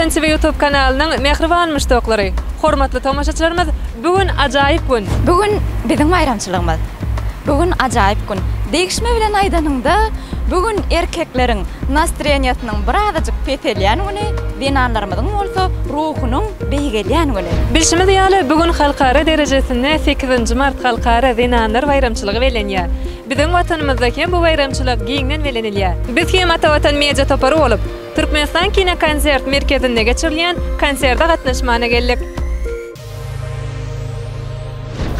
Watan TV YouTube kanalynyň mähriban muşdaklary, hormatly tomaşaçylarymyz, bu gün ajaýyp gün. Bu gün biziň baýramçylygymyz. Bu gün ajaýyp gün. Degişme bilen aýdanyňda, bu gün erkekleriň nastreniýasynyň birazajyk peselýän güni, zenanlarymyzyň bolsa ruhunyň beýgelýän güni. Bilşimiz ýaly, bu gün halkara derejesinde sekizinji mart Halkara zenanlar baýramçylygy bellenýär. Biziň Watanymyzda hem bu baýramçylyk giňden bellenilýär. Biz hem Ata Watan media topary bolup, Türkmenistan kinokonsert merkezinde geçirilýän konserde gatnaşmana geldik.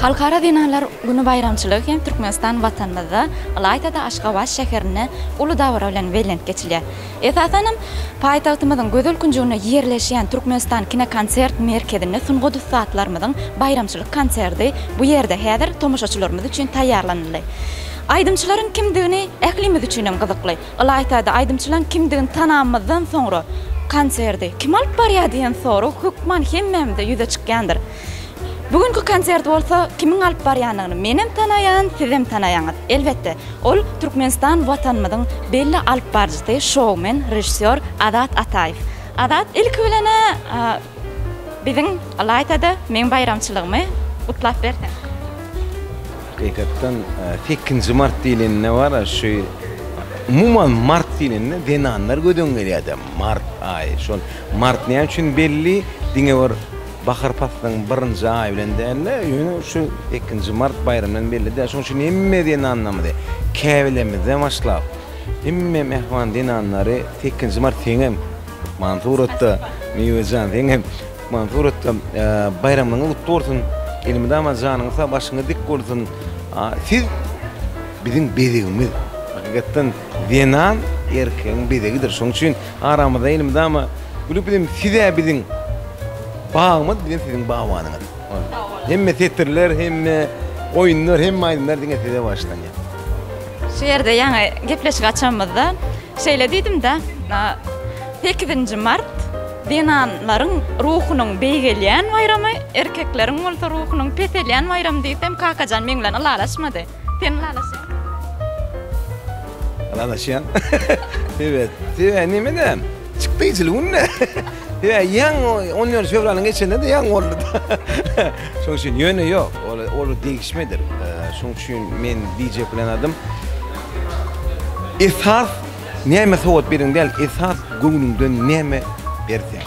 Halkara zenanlar güni baýramçylygy hem Türkmenistan Watanymyzda, ylaýta-da Aşgabat şäherinde uly dabara bilen bellenip geçilýär. Esasanam, paýtagtymyzyň gözel künjeginde ýerleşýän Türkmenistan kinokonsert merkezinde sungat ussatlarymyzyň baýramçylyk konserti bu ýerde häzir tomaşaçylarymyz üçin taýýarlanyldy. Aýdymçylaryň kimdigini ählimiz üçinem gyzykly. Ylaýta-da, aýdymçylaryň kimdigini tanamyzdan soňra, konserti kim alyp barýar diýen sorag hökman hemmämizde ýüze çykýandyr. Bu günki konsert bolsa kimiň alyp barýanyny menem tanaýan, sizem tanaýaňyz. Elbetde, ol Türkmenistan Watanymyzyň belli alypbaryjysy, şoumen, režissýor Azat Ataýew. Azat, ilki bilen-ä biziň, ylaýta-da, meň baýramçylygymy gutlap berseň. Hakykatdan sekizinji mart diýlende bar-a şu umuman mart diýlende zenanlar göz öňüne gelýär-de mart aýy. Şol mart näme üçin belli? Diňe bir Bahar paslynyň birinji aýy bilen däl-de, ýöne şu sekizinji mart baýramy bilen belli däl. Şonuň üçin hemme zenanlarymyzy käbelerimizden başlap, hemme mähriban zenanlary sekizinji mart seňem hökman suratda, Miwejan seňem hökman suratda baýramyňyz gutly bolsun. Elmydama janyňyz sag, başyňyz dik bolsun. Siz biziň bezegimiz. Hakykatdan zenan erkegiň bezegidir. Şonuň üçin aramyzda elmydama gülüp bizim siz-ä biziň Bagymyz biziň siziň bagbanyňyz. Hemme setirler, hemme oýunlar, hemme aýdymlar diňe size bagyşlanýar. Şu ýerde ýaňy gepleşik açanymyzda şeýle diýdim-de, sekizinji mart zenanlaryň ruhunyň beýgelýän baýramy, erkekleriň bolsa ruhunyň peselýän baýramy diýsem, Kakajan meň bilen ylalaşmady. Sen ylalaşýaňmy? Ylalaşýan. Sebäbi, sebäbi nemede? Çykdaýjyly günde. Sebäbi ýaňy on dört fewralyň geçende-de ýaňy boldy-da. Şonuň üçin ýöne ýok, ol ol degişmedir. Şonuň üçin men diýjek bilen adym esas näme sowgat beriň däl, esas göwnüňden näme berseň.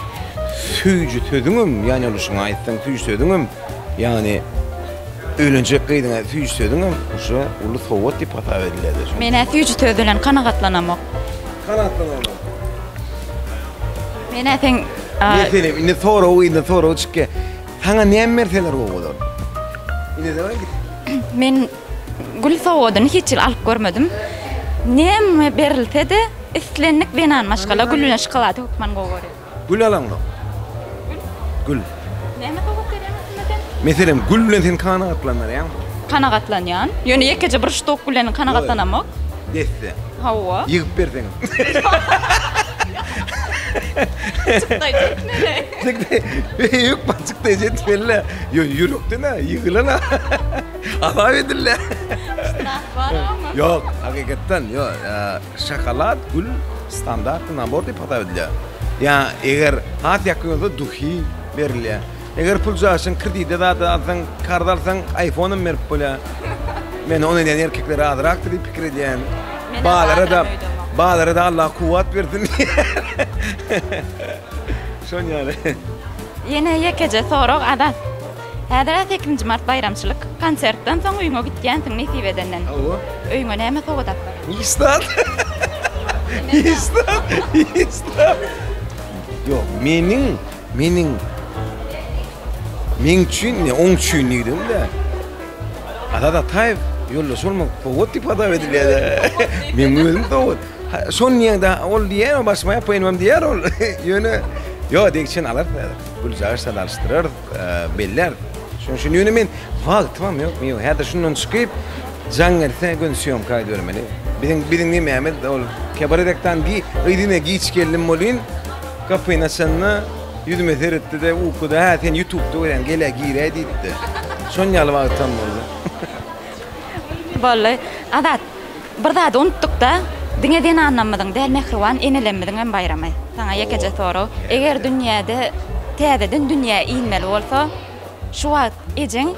Söýüji sözüňem, ýany ol şuňa aýtsaň süýji sözüňem, ýagny öýlenjek gyzyňa süýji sözüňem uje uly sowgat diýip hasap edilýär-de. Men-ä süýji söz bilen kanagatlanamok. Kanagatlanamok. Menä seň Meselem, indi sorag yzyna sorag çykýar. Saňa näme berseler gowy bolar? Indi git. Men gül sowgadyny hiç hili alyp görmedim. Näme berilse-de, islendik zenan maşgala gül bilen şokolady hökman gowy görýär. Gül alaňok. Gül? Gül. Näme sowgat berýäň aslynda sen? Meselem, gül bilen sen kanagatlanarýaňmy? Kanagatlanýan. Ýöne ýekeje bir ştuk bilen kanagatlanamok. Desse. Hawa. Ýygyp berseňiz. Çykdaýjy etmeli. Çykdaýjy, hökman çykdaýjy etmeli-le. Ýöne ýürekden-ä, ýygylan-a. Azap edildi. Ştraf bar-a. Ýok, hakykatdan, ýok. Şokolad, gül standartny nabor diýip hasap edilýär. Ýa eger has ýakyn bolsa duhi berilýär. Eger pul jaşyň kredide zat alsaň, karz alsaň, iPhone hem berip bolýar. Men ony edýän erkekler azrakdyr diýip pikir edýän. Bazara-da, bazara-da Allah kuwwat bersin. Şon ýaly. Ýene ýekeje sorag Azat. Häzir-ä sekizinji mart baýramçylyk. Konsertden soň öýüňe gitýänsiň nesip edenden. Hawa. Öýüňe näme sowgat alyp barýaň? Hiç zat. Hiç zat. Hiç zat. Ýok, meniň Meniň Meň üçin, ine, oň üçin diýdim-de. Azat Ataýew ýoldaş bolmak sowgat diýip hasap edilýär-de. Meň özüm sowgat. Şony diýeňde, ol diýýär, başyma ýapaýynam diýýär ol. Ýöne, ýok, degişen alarys häzir. Güljagaş zat alyşdyrarys, belläris. Şonuň üçin ýöne men wagtymam ýok, ýok. Häzir şundan çykyp, jaň gelse, göni sýomka gidibermeli. Biziň, biziň nemämiz ol, kebaredekdan yzyna giç geldim welin, Gapyny açanda ýüzüme seretdi-de, ukuda, Hä, seni ýutubda görýän, gel-ä, giräý diýipdi. Şon ýaly wagtam boldy. Boldy. Azat, bir zady unutdyk-da. Diňe zenanlarymyzyň däl, mähriban enelerimiziň hem baýramy. Saňa ýekeje sorag, eger dünýäde täzeden dünýä inmeli bolsa, şu wagt ejeň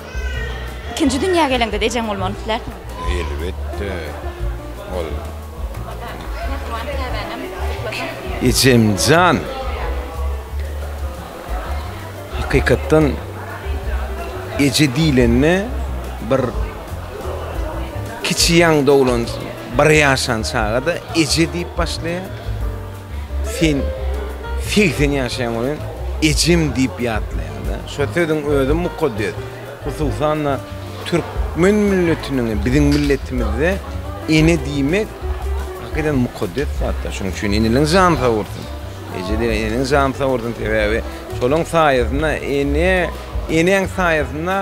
ikinji dünýä geleňde-de ejeň bolmagyny islärsiňmi? Elbetde. Ol. Mähriban käbänem gutlasaň. Ejemjan! Hakykatdan eje diýlende bir kiçi ýaňy doglan bir ýaşan çaga-da eje diýip başlaýar. Sen 80 ýaşaýaň welin ejem diýip ýatlaýaň-da. Şo sözüň özi mukaddes. Hususan-da türkmen milletiniň biziň milletimizde ene diýmek hakykatdan mukaddes zatda. Şonuň üçin eneleriň jany sag bolsun. Eje diýen eneniň jany sag bolsun sebäbi şolaň saýasynda ene eneň saýasynda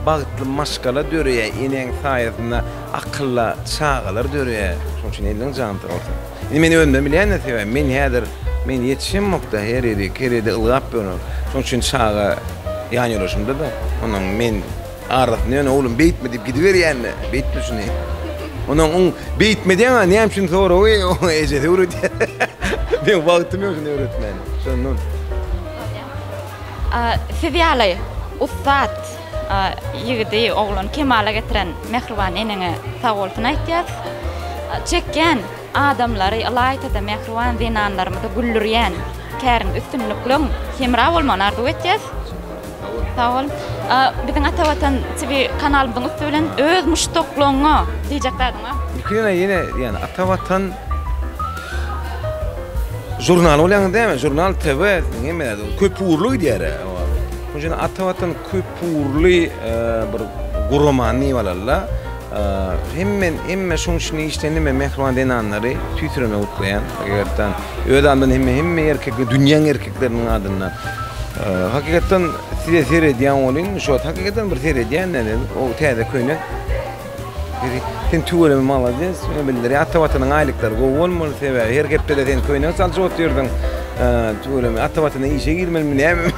bagtly maşgala döreýär eneň saýasynda akylla çagalar döreýär şoň üçin eneleň jany sag bolsun. Indi men özümden bilýän-de sebäbi men häzir men ýetişemokda her ýeri her ýerde ylgap ýörün şoň üçin çaga ýan ýoldaşymda-da ondan men Arasynda ýöne oglum beýtme diýip gidiberýände, beýtme şuny. Ondan oň beýtme diýen näme üçin soragy oňa ejesi öwredýär. Meň wagtym ýok şuny öwretmäne. Şondan. Siz ýaly ussat ýigidi, oglany kemala getiren mähriban eneňe sag bolsun aýtýas. Çekýän adamlary, ylaýta-da mähriban zenanlarymyzy güldürýän käriň üstünlikleň hemra bolmagyny arzuw etýäs. Sag bol. Biziň Ata Watan TV kanalymyzyň üsti bilen öz muşdaklaryňa diýjek zadyň bar? Ilki ýene ýani Ata Watan žurnal bolýaňyz dämi? Žurnal TV hemme zat köp ugurly gidýär. Şonuň üçin Ata Watan köp ugurly bir guramany diýip alalda. Hemme hemme şoň üçin işleýän hemme mähriban zenanlary tüýs ýüregimden gutlaýan. Hakykatdan öz adymdan hemme hemme erkek dünýäň erkekleriniň adyndan. Hakykatdan size seredýän bolýan, şu wagt hakykatdan bir seredýän näme, o täze köýnek. Sen tüweleme malades, ýöne bildirýär, Ata Watanyň aýlyklary gowy bolmaly, sebäbi her hepdede sen köýnek çalşyp otyrdyň. Tüweleme Ata Watana işe girmelimi näme?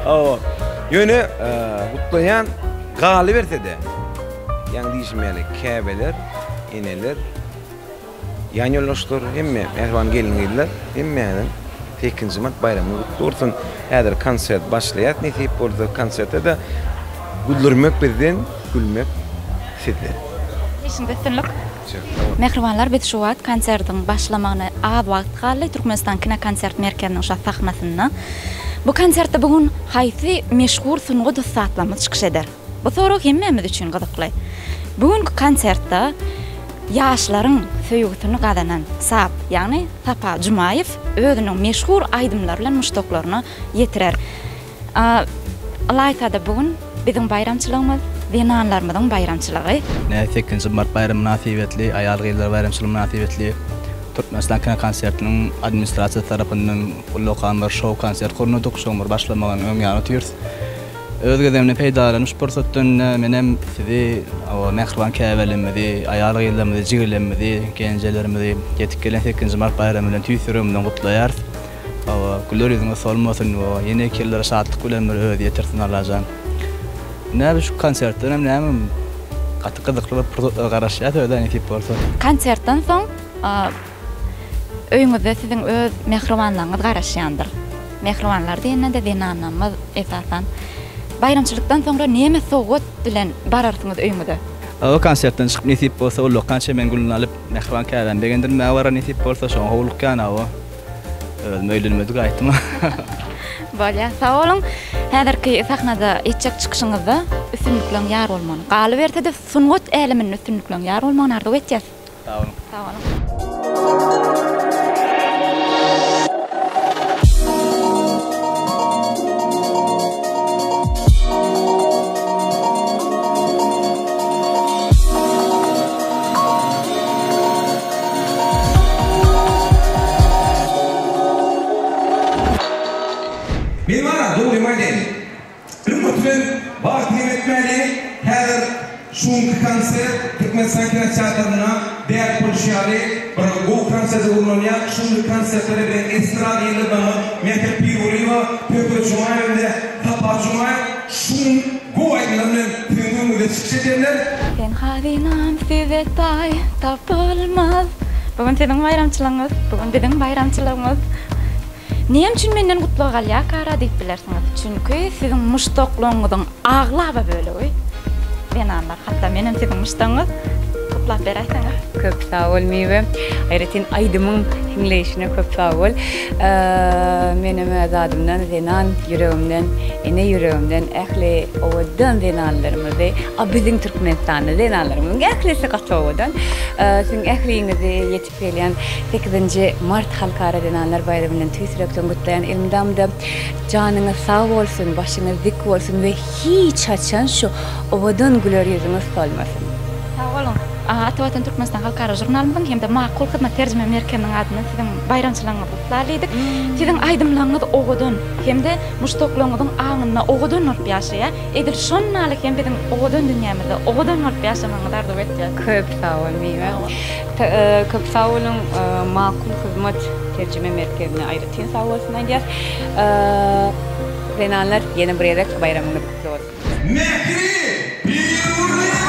Hawa. Ýöne gutlaýan galyberse-de, ýaňy diýşim ýaly käbeler, eneler Ýan ýoldaşlar hemme mähriban gelin-gyzlar hemmäniň sekizinji mart baýramyny gutly bolsun. Häzir konsert başlaýas nesip bolsa konsertde-de güldürmek bizden, gülmek sizden. Işiňde üstünlik. Mähribanlar biz şu wagt konsertiň başlamagyna az wagt galdy Türkmenistan kinokonsert merkeziniň şa sahnasynda. Bu konsertde bu gün haýsy meşhur sungat ussatlarymyz çykyş eder? Bu sorag hemmämiz üçin gyzykly. Bu günki konsertde ýaşlaryň söýgüsini gazanan Sap, ýagny Sapa Jumaýew özüniň meşhur aýdymlary bilen muşdaklaryna ýetirer. Ylaýta-da bu gün biziň baýramçylygymyz, zenanlarymyzyň baýramçylygy. Ine, sekizinji mart baýramy mynasybetli, aýal-gyzlar baýramçylygy mynasybetli Türkmenistan kinokonsertiniň administrasiýasy tarapyndan ullakan bir şou-konsert gurnadyk. Şoň bir başlamagynyň öň ýany otyrys. Öz gezegimde peýdalanyp şu pursatdan menem sizi, mähriban käbelerimizi, aýal-gyzlarymyzy, jigilerimizi, gelnejelerimizi ýetip gelen sekizinji mart baýramy bilen tüýs ýüregimizden gutlaýarys. Hawa, güler ýüzüňiz solmasyn we ýene iki ýyllara şatlyk bilen bir özi ýetirsin Allajan. Näme şu konsertden hem näme gaty gyzykly bir pursatlar garaşýas özä nesip bolsa. Konsertden soň Öýüňizde siziň öz mähribanlaryňyz garaşýandyr. Mähribanlar diýende-de zenanlarymyz esasan. Baýramçylykdan soňra näme sowgat bilen bararsyňyz öýüňize? O konsertden çykyp nesip bolsa ullakan çemen gülüni alyp mähriban käbämi begendirmäge barar nesip bolsa şoňa howlukýan hawa. Özüm öýlenmedik aýtma. Bolýar sag boluň. Häzirki sahnada etjek çykyşyňyzda üstünlikleriň ýar bolmagyny, galyberse-de sungat äleminde üstünlikleriň ýar bolmagyny arzuw etýäs. Sag boluň. Sag boluň. Men bara dogrymy aýdaýyn. Öňňe bilen wagt hem etmäli, häzir şu günki konsert Türkmenistan kinoteatrynda däp bolşy ýaly. bir gowy konsert gurnalýar. Şuny konsertlere biziň estrada ýyldyzlarymyz Mähri Pirgulyýewa, Söhbet Jumaýew hem-de Sapar Jumaýew şuň gowy aýdymlary bilen siziň öňüňizde çykyş ederler. Sen hazynam size taý tapylmaz. Bu gün siziň baýramçylygyňyz, bu gün biziň baýramçylygymyz. Näme üçin menden gutlag alýarkara diýip bilersiňiz. Çünki siziň muşdaklaryňyzyň aglaba bölegi zenanlar. Hatda menem siziň muşdagyňyz. Gutlap beräýseňiz. Köp sag bol Miwe. Aýratyn aýdymyň hiňleýşine köp sag bol. Menem öz adymdan zenan ýüregimden, ene ýüregimden ähli owadan zenanlarymyzy, a biziň Türkmenistanly zenanlarymyzyň ählisi gaty owadan. Siziň ähliňizi ýetip Gelýän sekizinji mart Halkara zenanlar baýramy bilen tüýs ýürekden gutlaýan. Elmydamda janyňyz sag bolsun, başyňyz dik bolsun we hiç haçan şu owadan güler ýüzüňiz solmasyn. Sag boluň. Ata Watan Türkmenistan halkara žurnalymyzyň hem-de Makul hyzmat terjime merkeziniň adyndan siziň baýramçylygyňyzy gutlar diýdik. Siziň aýdymlaryňyz owadan hem-de muşdaklaryňyzyň aňynda owadan bolup ýaşaýar. Edil şondaly hem biziň owadan dünýämizde owadan bolup ýaşamagyňyzy arzuw etýäs. Köp sag bol Miwe. Köp sag boluň Makul hyzmat terjime merkezine aýratyn sag bolsun aýdýas. Zenanlar ýene bir gezek baýramyňyz gutly bolsun. Mähri Pirgulyýewa!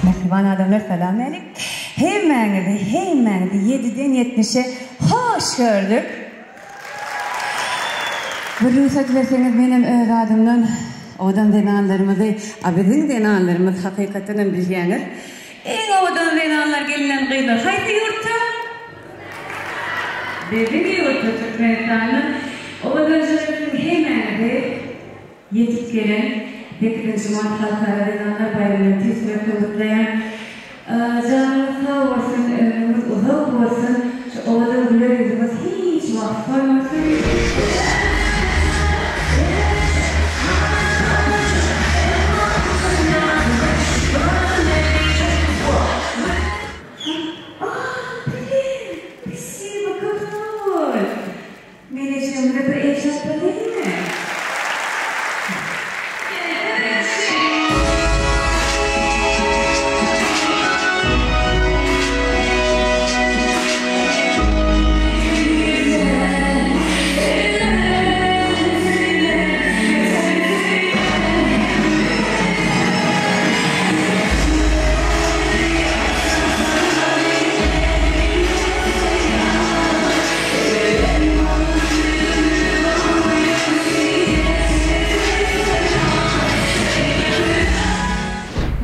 Mähriban adamlar salam älik. Hemmäňizi hemmäňizi ýediden ýetmişe hoş gördük. Bir rugsat berseňiz menem öz adymdan owadan zenanlarymyzy, a biziň zenanlarymyz hakykatdanam bilýäňiz, iň owadan zenanlar gelinen gyzlar haýsy ýurtda? Biziň ýurtda Türkmenistanda owadanjalaryň hemmäňizi Ýetip gelen sekizinji mart Halkara zenanlar baýramy bilen tüýs ýürekden gutlaýan. Janyňyz sag bolsun, ömrüňiz uzak bolsun, şu owadan güler ýüzüňiz hiç wagt solmasyn. Spasibo, köp sag bol! Menejemize bir el çarpalyňmy?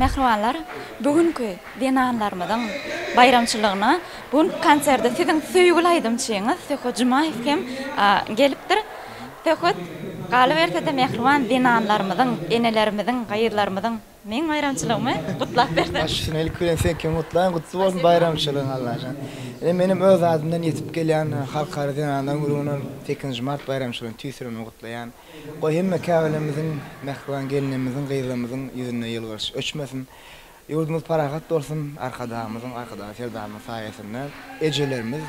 Mähribanlar, bu günki zenanlarymyzyň baýramçylygyna, bu günki konserde siziň söýgüli aýdymçyňyz Söhbet Jumaýew hem gelipdir. Söhbet, galyberse-de mähriban zenanlarymyzyň, enelerimiziň, gyzlarymyzyň Meň baýramçylygymy gutlap berseň. Baş üstüne ilki bilen seňkini gutlaýyn gutly bolsun baýramçylygyň Allajan. Ine menem öz adymdan ýetip gelýän Halkara zenanlar güni bilen sekizinji mart baýramçylygyny tüýs ýüregimden gutlaýan. Goý hemme käbelerimiziň, mähriban gelinlerimiziň, gyzlarymyzyň ýüzünde ýylgyryş öçmesin. Ýurdumyz parahat bolsun Arkadagymyzyň, Arkadagly Serdarymyzyň saýasynda ejelerimiz,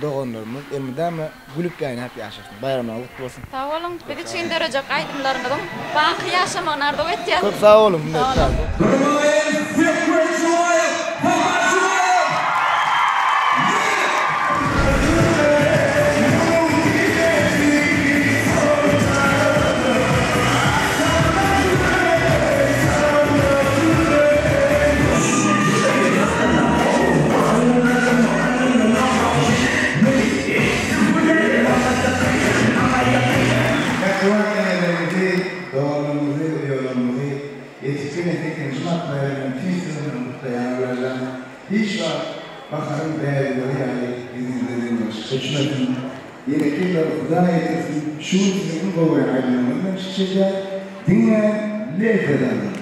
doganlarymyz elmydama Gülüp ýaýnap ýaşasyn. Baýramlaryňyz gutly bolsun. Sag boluň. Biz üçin dörejek aýdymlaryňyzyň baky ýaşamagyny arzuw etýäs. Köp sag boluň. Minnetdar. Gurmaýyn Söhbet Jumaýew, Sapar Jumaýew! Mähriban enelerimizi, doganlarymyzy, uýalarymyzy ýetip gelen sekizinji mart baýramy bilen tüýs ýüregimden gutlaýan Allajan hiç wagt baharyň bägülleri ýaly ýüzüňizden ýylgyryş öçmesin. Ýeneki ýyllar Hudaý ýetirsin şu gün siziň iň gowy aýdymlaryňyz bilen çykyş edýär. Diňläň, lezzet alyň!